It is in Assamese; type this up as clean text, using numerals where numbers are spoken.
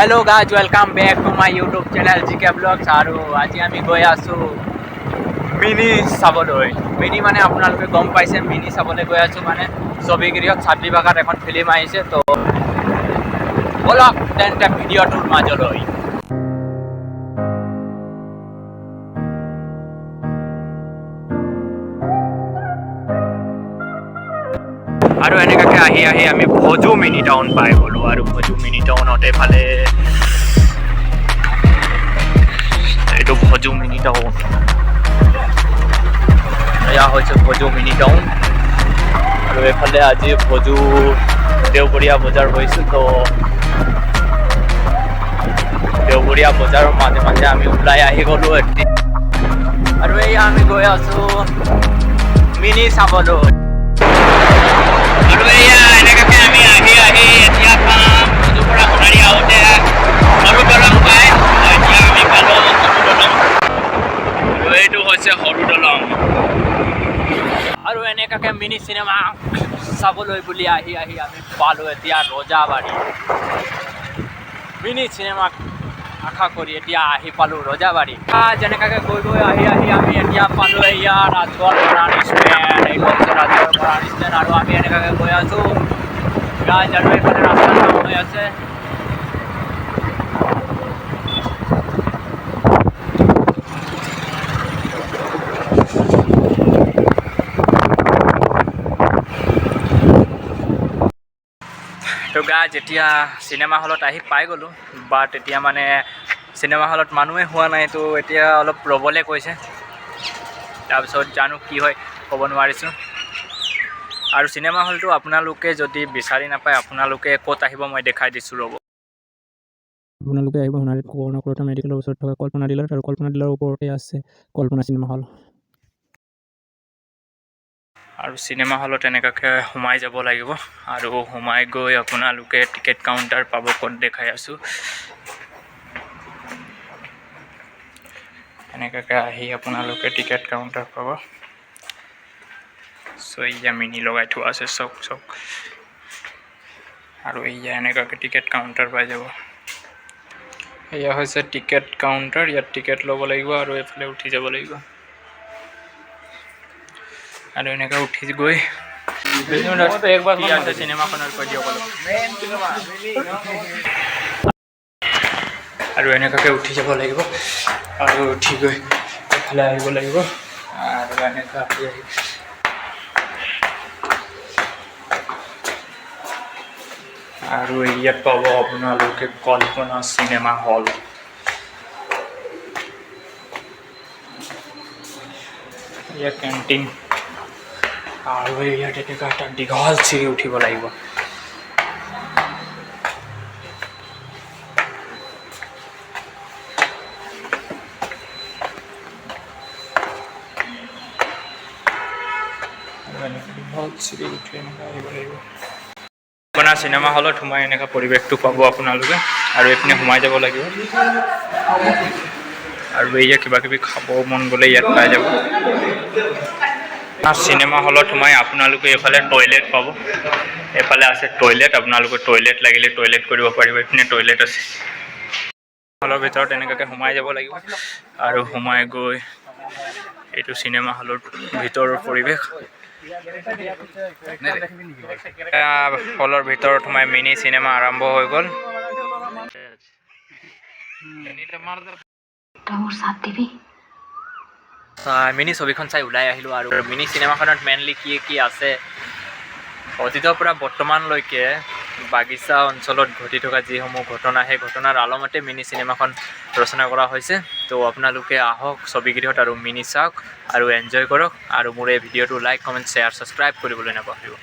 Hello guys, welcome back to my YouTube channel GK Vlogs. আৰু আজি আমি গৈ আছোঁ মিনি চাবলৈ। মিনি মানে আপোনালোকে গম পাইছে, মিনি চাবলৈ গৈ আছোঁ। মানে ছবিগৃহত চাদ্ৰী ভাষাত এখন ফিল্ম আহিছে। তো ব'লক তেন্তে ভিডিঅ'টোৰ মাজলৈ। আৰু এনেকুৱাকৈ আহি আহি আমি ভজু মিনি টাউন পাই গ'লোঁ। আৰু ভজু মিনি টাউনত এইফালে এইটো ভজু মিনি টাউন, এয়া হৈছে ভজু মিনি টাউন। আৰু এইফালে আজি ভজু দেওবৰীয়া বজাৰ হৈছে। তো দেওবৰীয়া বজাৰৰ মাজে মাজে আমি ওলাই আহি গ'লোঁ এতিয়া। আৰু এয়া আমি গৈ আছোঁ মিনি চাবলৈ। আৰু এয়া এনেকুৱাকে আমি আহি আহি এতিয়া পাম ভজুৰ পৰা সোণাৰী আহোঁতে সৰু দলং পায়। এতিয়া আমি পালোঁ সৰু দলং আৰু এইটো হৈছে সৰু দলং। আৰু এনেকুৱাকে মিনি চিনেমা চাবলৈ বুলি আহি আহি আমি পালোঁ এতিয়া ৰজাবাৰী। মিনি চিনেমাক আশা কৰি এতিয়া আহি পালোঁ ৰজাবাৰী। যেনেকুৱাকে গৈ গৈ আহি আহি আমি এতিয়া পালোঁ এয়া ৰাজগড় মৰাণ ষ্টেণ্ড। এইটো হৈছে ৰাজগড় মৰাণ ষ্টেণ্ড। আৰু আমি এনেকুৱাকে গৈ আছোঁ গাইজ। আৰু এইফালে ৰাস্তা কাম হৈ আছে। তো গাইজ, এতিয়া চিনেমা হলত আহি পাই গ'লোঁ, বাট এতিয়া মানে চিনেমা হলত মানুহে হোৱা নাই। তো এতিয়া অলপ ৰ'বলৈ কৈছে, তাৰপিছত জানো কি হয়, ক'ব নোৱাৰিছোঁ। আৰু চিনেমা হলটো আপোনালোকে যদি বিচাৰি নাপায়, আপোনালোকে ক'ত আহিব মই দেখাই দিছোঁ, ৰ'ব। আপোনালোকে আহিব সোণাৰীত কনকলতা মেডিকেলৰ ওচৰত থকা কল্পনা ডিলাৰত আৰু কল্পনা ডিলাৰৰ ওপৰতে আছে কল্পনা চিনেমা হল। আৰু চিনেমা হলত এনেকুৱাকৈ সোমাই যাব লাগিব। আৰু সোমাই গৈ আপোনালোকে টিকেট কাউণ্টাৰ পাব। ক'ত দেখাই আছোঁ। এনেকুৱাকৈ আহি আপোনালোকে টিকেট কাউণ্টাৰ পাব। চ' এইয়া মিনি লগাই থোৱা আছে, চাওক চাওক। আৰু এইয়া এনেকুৱাকৈ টিকেট কাউণ্টাৰ পাই যাব। এয়া হৈছে টিকেট কাউণ্টাৰ। ইয়াত টিকেট ল'ব লাগিব আৰু এইফালে উঠি যাব লাগিব। আৰু এনেকৈ উঠি গৈ কি আছে চিনেমাখনৰ কৈ দিয়ক অলপ। আৰু এনেকুৱাকৈ উঠি যাব লাগিব আৰু উঠি গৈ এইফালে আহিব লাগিব। আৰু এনেকুৱা আহি আহি আৰু ইয়াত পাব আপোনালোকে কল্পনা চিনেমা হল। ইয়াত কেণ্টিন। আৰু ইয়াত এনেকুৱা এটা দীঘল চিৰি উঠিব লাগিব। আৰু এনেকৈ দীঘল চিৰি উঠি এনেকৈ আহিব লাগিব। আপোনাৰ চিনেমা হলত সোমাই এনেকুৱা পৰিৱেশটো পাব আপোনালোকে। আৰু এইপিনে সোমাই যাব লাগিব। আৰু এয়া কিবা কিবি খাব মন গ'লে ইয়াত পাই যাব। চিনেমা হলত সোমাই আপোনালোকে এইফালে টয়লেট পাব। এইফালে আছে টয়লেট। আপোনালোকে টয়লেট লাগিলে টয়লেট কৰিব পাৰিব। এইপিনে টয়লেট আছে। হলৰ ভিতৰত এনেকুৱাকৈ সোমাই যাব লাগিব। আৰু সোমাই গৈ এইটো চিনেমা হলৰ ভিতৰৰ পৰিৱেশ। হলৰ ভিতৰত সোমাই মিনি চিনেমা আৰম্ভ হৈ গ'ল। তই মোৰ সাথ দিবি? মিনি ছবিখন চাই ওলাই আহিলোঁ। আৰু মিনি চিনেমাখনত মেইনলি কি কি আছে, অতীতৰ পৰা বৰ্তমানলৈকে বাগিচা অঞ্চলত ঘটি থকা যিসমূহ ঘটনা, সেই ঘটনাৰ আলমতে মিনি চিনেমাখন ৰচনা কৰা হৈছে। তো আপোনালোকে আহক ছবিগৃহত আৰু মিনি চাওক আৰু এনজয় কৰক। আৰু মোৰ এই ভিডিঅ'টো লাইক, কমেণ্ট, শ্বেয়াৰ, ছাবস্ক্ৰাইব কৰিবলৈ নাপাহৰিব।